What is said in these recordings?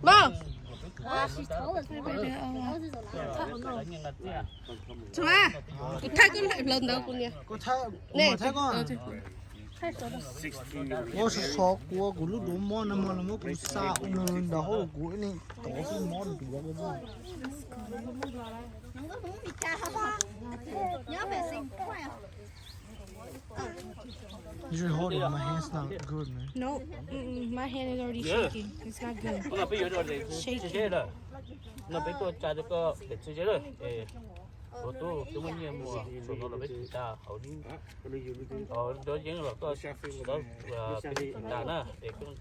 Pog, kuv thaij koj hlawv ntawd kuv niam. Ua sov sov kuv, kuv lub duav mob no mas los muab kuv xa ua nws nrog hauv kuv ib leeg tov xwb mob duav. Usually holding my hand's not good, man. No, mm-mm, my hand is already shaking. It's not good. Shaking. No peb tuaj tsa rau koj pem txhia zeb lawm. Kuv tub twb muaj nyiaj muag, saum no los peb tsa hauv, hauv nruab yeeb los koj, peb tsa na, es koj los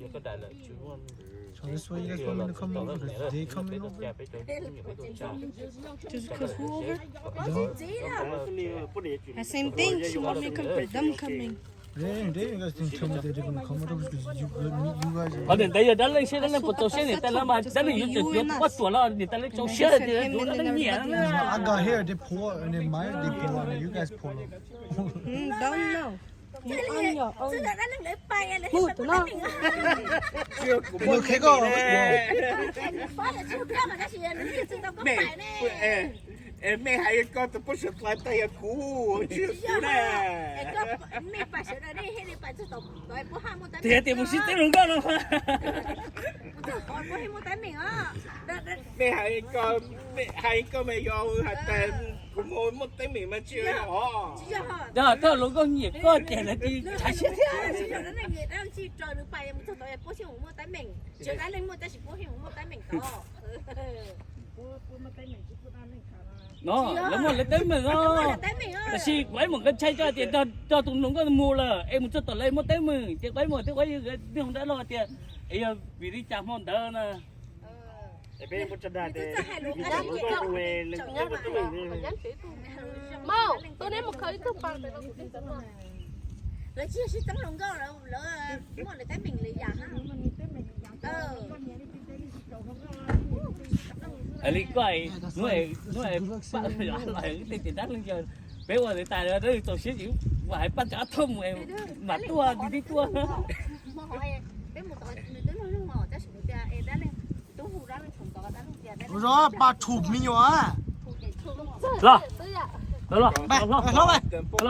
yog koj dais lawm tsis muaj. So this way you guys want me to come over? They coming over? Peb tuaj tsa, peb tuaj tsa. Just because who over? The same thing. She want me to come, but them coming. They, they, you guys didn't tell me they didn't come over because you good, me, you guys. Qhov ntawd yog dab leeg siab dab leeg puas txaus siab niam tais lawv mas dab leeg yuav tseem yuav poj tuam los niam tais lawv txaus siab tias yuav dab leeg nyiam. I got here, they pull up, and then my, they pull up, and you guys pull up. Don't know. Move to no. Mej, mej hais koj tus poj suav hlais tag yog kuv tsis yog kuv na. Tias tias mus sib txeeb hluas nkauj no. Mej hais koj, hais koj mas yog hais tias kuv mus muaj teeb meem mas tsis yog os. Yog thawj hluas nkauj nyiam koj ces lawv tsis tshai siab thiab. No, lawv muaj lawv teeb meem os. Tab sis kuv ib mus nqe ntshai coj tias cog tus hluas nkauj mus lawm es mus txog tom lawv muaj teeb meem ces kuv ib mus thiab kuv ib hauv dab laug tias es yog vim li cas hmo ntawd na. Lawv tsis yog sib txeeb hluas nkauj, lawv muaj lawv teeb meem li yam. Li koj, hnub, hnub paj los tej ces dab leeg yog peb ua tais dab leeg txaus siab ces ua hais paj tsa thoj mus mam tuaj tib tib tuaj. Ua zog paj tshum me nyuam. Los, los, los, los, los, los.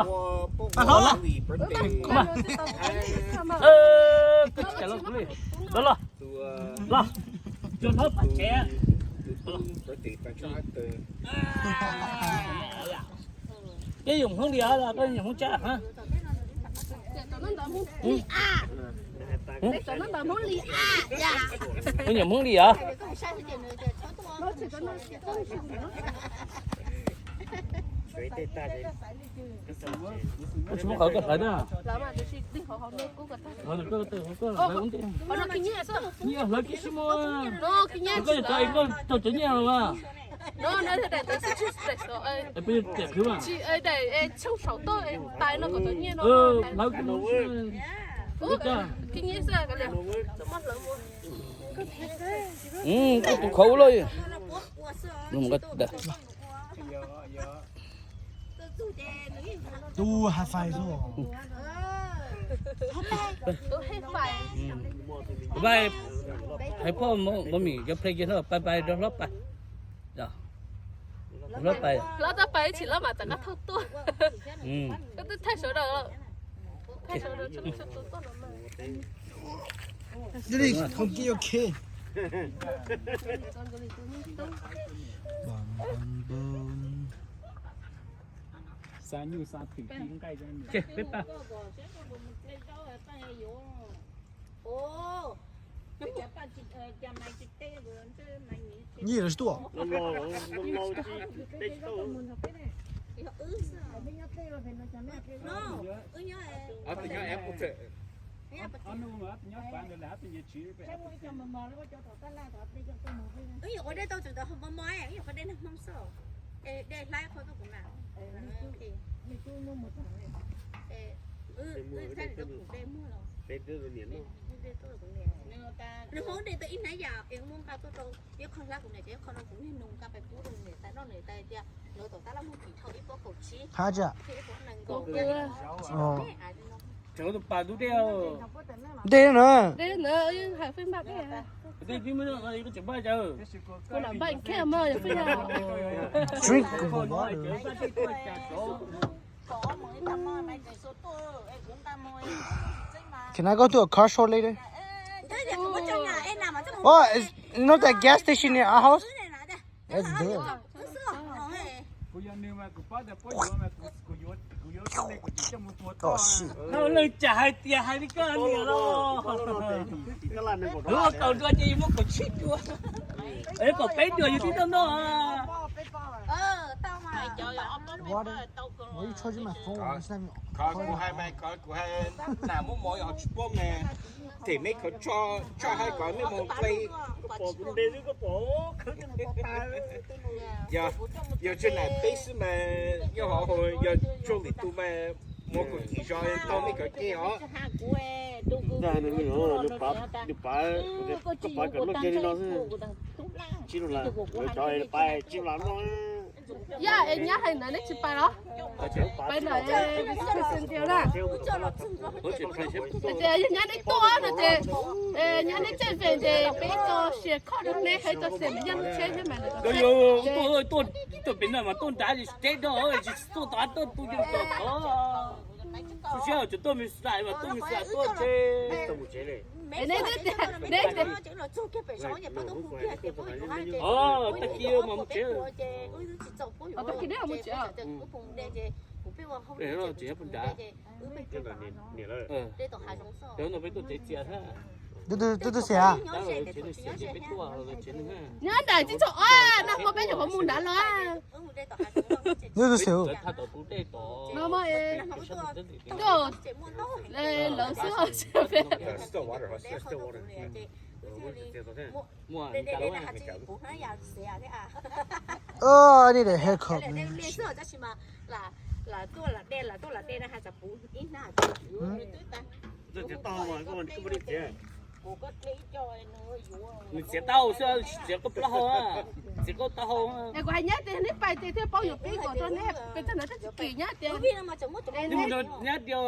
Koj tsis los kuv li. Los, los, los. Cua hlob paj tsev. Koj yuav Hmoob li os, koj yuav Hmoob Tsab hab? Koj yuav Hmoob li os? Koj tsis muab qhov koj hlawv na. Nyiaj hlawv kiag xwb mas. Koj yuav tso es koj tso cov nyiaj los mas. Es peb yuav tiam khwv mas. Hlawv kiag no xwb. Koj tus qhov ub loj. Tus high five xwb. Hais phauj Mov Mim cov pleg ces hlob pais pais rau hlob pais. Hlob pais. Hlob tab pais tsis hlob mas tam qab thauj tuaj. Koj twb thaij sawv daws, thaij sawv daws tsis tuaj tuaj no mas. Không kêu khe. Xa nyuj xa twm ti nqaij. Peb pab. Nyij los tsis tuaj. Wb nyuam qhuav de tau tseem tau mos mos, wb nyuam qhuav de nag hmo xwb. Es de hlab qhov tuaj kuv na. Wb thaij tau kuv de muag los. Nag hmo wb de tau ib hnab yam es muab nqa tuaj rau, yuav qhov hlab kuv niam ces yuav qhov no kuv niag nus nqa pais pub rau niam tais noj, niam tais tias lawv tom tab laj muag kim dhau ib pob kaum tsib thiab ib pob nees nkaum. Ntej na. Drink. Can I go to a car show later? Oh, it's, you know that gas station near our house? That's good. Oh, shit. Leej twg hais tias hais li koj niam los. Kaum dua ces yus muab kaum tsib dua. Kaum peb dua yus twb tau noj. Khov kuv hais mas, khov kuv hais, nas muab mov yog tsis paub mas, them meb khov tshoj hais kom meb mus play. Yog, yog tsis nas peb xwb mas, yog ho yog tsaug lwm tus mas, muab kaum cim zog tau meb cov ceg os. Nws pav, nws pav, koj pav kom noj kiag li no xwb. Tsis los lawm, cov pav tsis los no. Yog es nyab hais ntawd neb tsis pais los? Pais ntawm registration desk na. Tias yog nyab neb tuaj no ces, nyab neb tseem fem ces peb ib co share cost rau neb, hais tau xem yog lub tsheb thiab mas. Tuaj pem no mas tuaj nrad tsis teb do, tsis tuaj tau tuaj tu yus tom tod. Kuv siab tsis tuaj mus xais mas tuaj mus xais tuaj tsev. Neb tias, neb tias, tag kis mas mus tsev. Tag kis neb mus tsev. Tsis nyob puag nrad. Cov no peb tuaj tsev txias thiab. Twb twb xiam. Nyob nram tsis txog os, nag hmo peb nyuam qhuav mus nrad los. Twb twb xiam. Lawv xwb. I need a haircut, man. Nws txiav taub hau xwb, tsis txiav koj plaub hau, txiav koj taub hau. Es kuv hais nyab tias neb pais ces thiaj paub yuav peb kom rau neb pes tsawg ntawd tab tsis kim nyab tias. Nyab tias,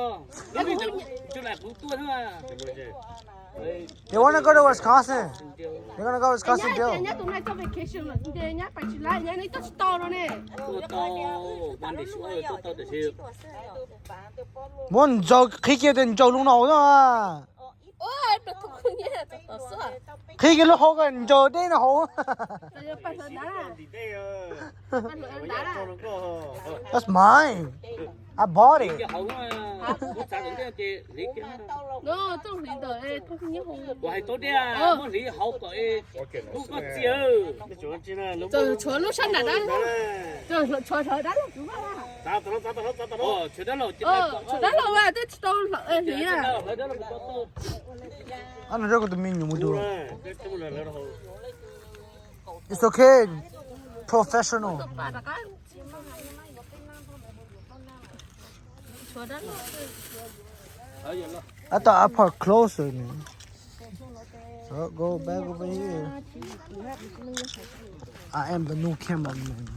neb vim tsis lam kuv tuaj thiab. You wanna go to Wisconsin? You gonna go Wisconsin, Bill? Nyab tus nai tso vacation lawm, nyab pais tsis laib, nyab neb tuaj tsis tau no ne. Tuaj tau, Monday sub tuaj tau tiam sis. Muab ntsaus qhib kiag tias ntsaus lub no na. Qhib kiag lub hauv ko ntsaus deb no hauv. That's mine. I bought it. Tshuav lub sab nram dab, tshuav dab laug, tshuav dab laug, tshuav dab laug twb tsis tau hliv. Tus me nyuam mus tus. It's okay. Professional. I thought I parked closer, man. So go back over here. I am the new cameraman, man.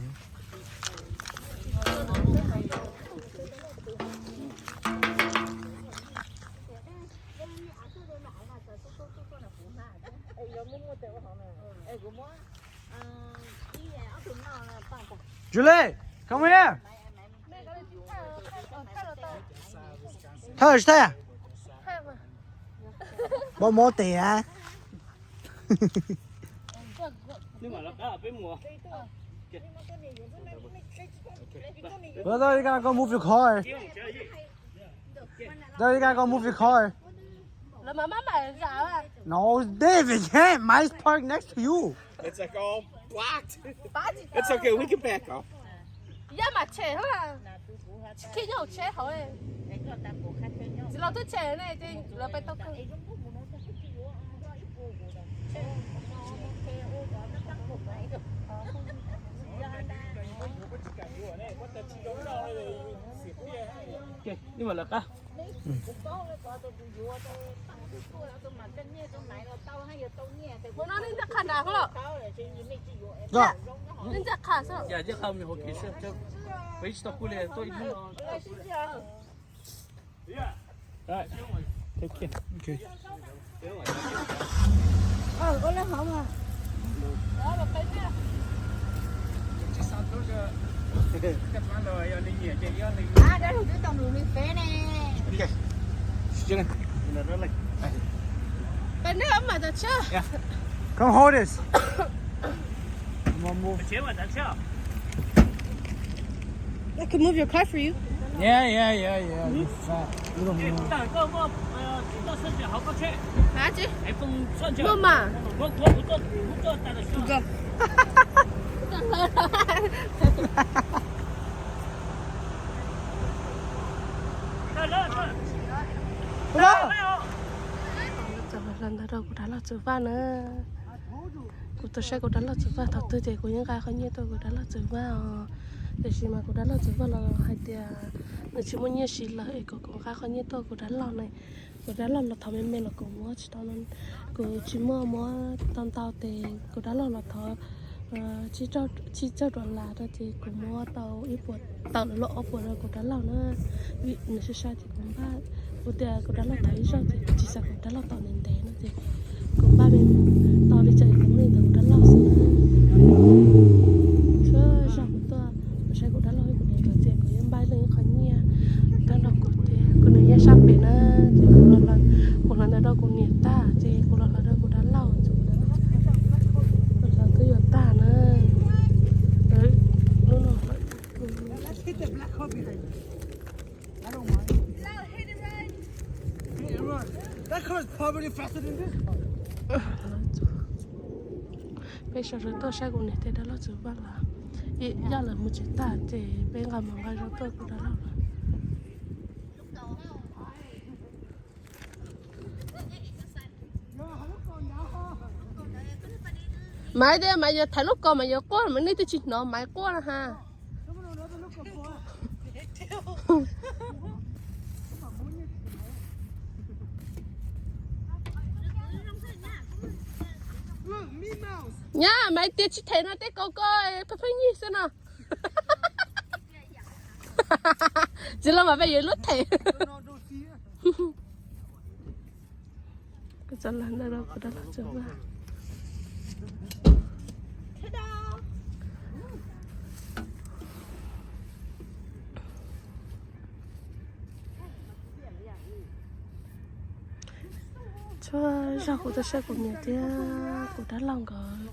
Julie, come here. Thawj thawj. Pab mob tes a. Brother, you gotta go move your car. Brother, you gotta go move your car. No, David, you can't. Mine's parked next to you. It's like all blocked. It's okay, we can back off. Yab mas tshem hos, tsis khib nyob hauv tsheb hauv. Txiv laus twb tshem ne, ces lawv pais tau kawg. Mus no nej ntxaj qha nrad hos los? Nej ntxaj qha xwb. Peb tsis tau kuj li tuaj ib hnub no. Right. Take care. Okay. Ơ, ua lej hov mas. Ab, dab laug twb tau nws li feb ne. Okay. Peb neb mas tas tshaj. Yeah. Come hold this. I can move your car for you. Yeah, yeah, yeah, yeah. It's fat. You don't know. Hả chị? Mua mà. Go. Txog los ntawd rau kuv dab laug Txwv Vaj na. Kuv tuaj saib kuv dab laug Txwv Vaj thaum twg ces kuv yeej nqa qhov nyiaj tuaj kuv dab laug Txwv Vaj os. Tiam sis mas kuv dab laug Txwv Vaj los hais tias nws tsis muaj nyiaj siv lawm es kom kuv nqa qhov nyiaj tuaj kuv dab laug ne. Kuv dab laug los thov me me los kuv muab tsis tau, kuv tsis muaj muab tau ntau tes kuv dab laug los thov tsib caug dollar rau ces kuv muab tau ib puas tawm los ob puas rau kuv dab laug na. Vim nws sai sai ces kuv npaj, kuv tias kuv dab laug thov ib zaug ces kuv tsis xav kuv dab laug tos ntev ntev no ces kuv npaj me tau li cas kuv muab li ntawd kuv dab laug xwb na. Txhua zaug kuv tuaj kuv saib kuv dab laug kuv niam nkawd ces kuv yeej npaj leej ib qho nyiaj rau kuv thiab kuv niam yeej sab pem na. Ces kuv los, kuv hlawv ntawd rau kuv niam tag ces kuv los hlawv rau kuv dab laug, kuv dab laug twb yuav tag na. Lub no peb sawv daws tuaj saib kuv niam thiab dab laug Txwv Vaj lawm. Yog lawv mus tsev tag ces peb nqa mus nqa zog tuaj kuv dab laug lawm. Maiv tias Maiv yuav thaiv lub kos mas yuav quaj mas nej twb tsis hnov Maiv quaj na ha. Nyab, Maiv tias tsis them no tej kaus ko pheej pheej nyig xwb no. Tsis los mas peb yuav lub them. Kuv txog lawm ntawm kuv dab laug Txwv Vaj. Txhua zaug kuv tuaj saib kuv niam thiab kuv dab laug nkawd,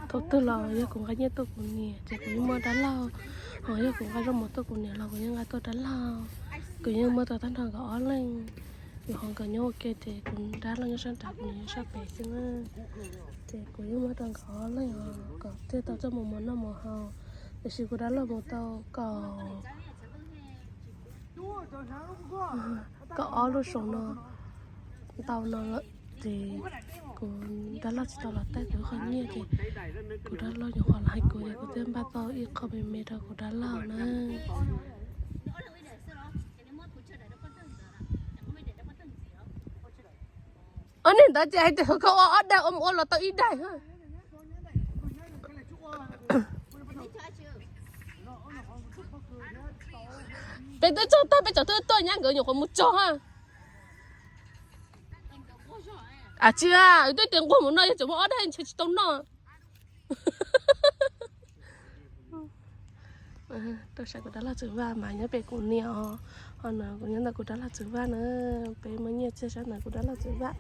thaum twg los yog kuv nqa nyiaj tuaj kuv niam ces kuv yeej muab dab laug, ho yog kuv nqa zaub mov tuaj kuv niam los kuv yeej nqa tuaj dab laug. Kuv yeej muab tau tag nrho nkawd ob leeg. Vim hov nkawd nyob ua ke ces kuv dab laug nyob sab nrad kuv niam nyob sab pem xwb na. Ces kuv yeej muab rau nkawd ob leeg os kom thiaj tau coj mus mov noj mov haus. Tiam sis kuv dab laug mus tau kaum, kaum ob lub xyoo no ntau no lawm ces kuv dab laug tsis tau los taij kuv qhov nyiaj ces kuv dab laug nyuam qhuav los hais kuv ces kuv thiaj npaj tau ib qho me me rau kuv dab laug na. Ob niag ntawd ces hais tias koj ua ob daim ua mus ua los tau ib daim. Peb twb tsaug tag peb cov twb tuaj nyab nkawd nyuam qhuav mus tsaug ha. Tsis, twb tias nquag mus no yog tseem muaj ob daim ntshe tsis tau noj. Tuaj saib kuv dab laug Txwv Vaj mas nyob pem kuv niam os, ho no kuv nyob ntawm kuv dab laug Txwv Vaj na, peb muaj nyiaj txiag sab ntawm kuv dab laug Txwv Vaj.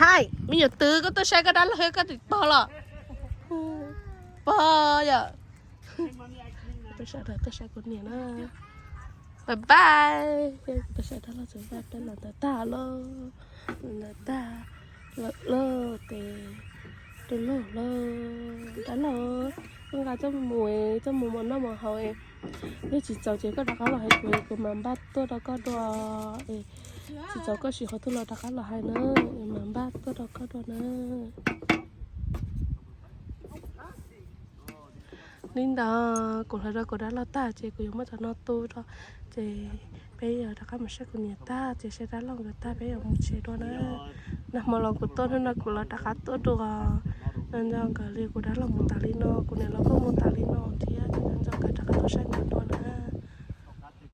Hais, me nyuam twv, koj tuaj saib koj dab laug koj tsis pog los? Pog yom. Peb sawv daws tuaj saib kuv niam na. Bye bye. Peb sawv daws los txog peb los ntawd tag lauj, ntawd tag lawm lauj ces rau lauj lauj, dab laug, koj nqa coj mus, coj mus mov noj mov haus es, yog tsis txaus ces koj rov qab los hais kuv, kuv mam npaj tuaj rau koj dua es, tsis txaus koj sim qhov twg los rov qab los hais na, es mam npaj tuaj rau koj dua na. Li ntawd kuv hlawv rau kuv dab laug tag ces kuv yuav muab cov no tu rau, ces peb yuav rov qab mus saib kuv niam tag ces saib dab laug nkawd tag peb yuav mus tsev dua na. Nag hmo los kuv tuaj, hnub no kuv los rov qab tuaj dua. Nco nco nkawd li, kuv dab laug mus tas li no, kuv niam los kuj mus tas li no thiab, nco nco nkawd rov qab tuaj saib kuv dua na.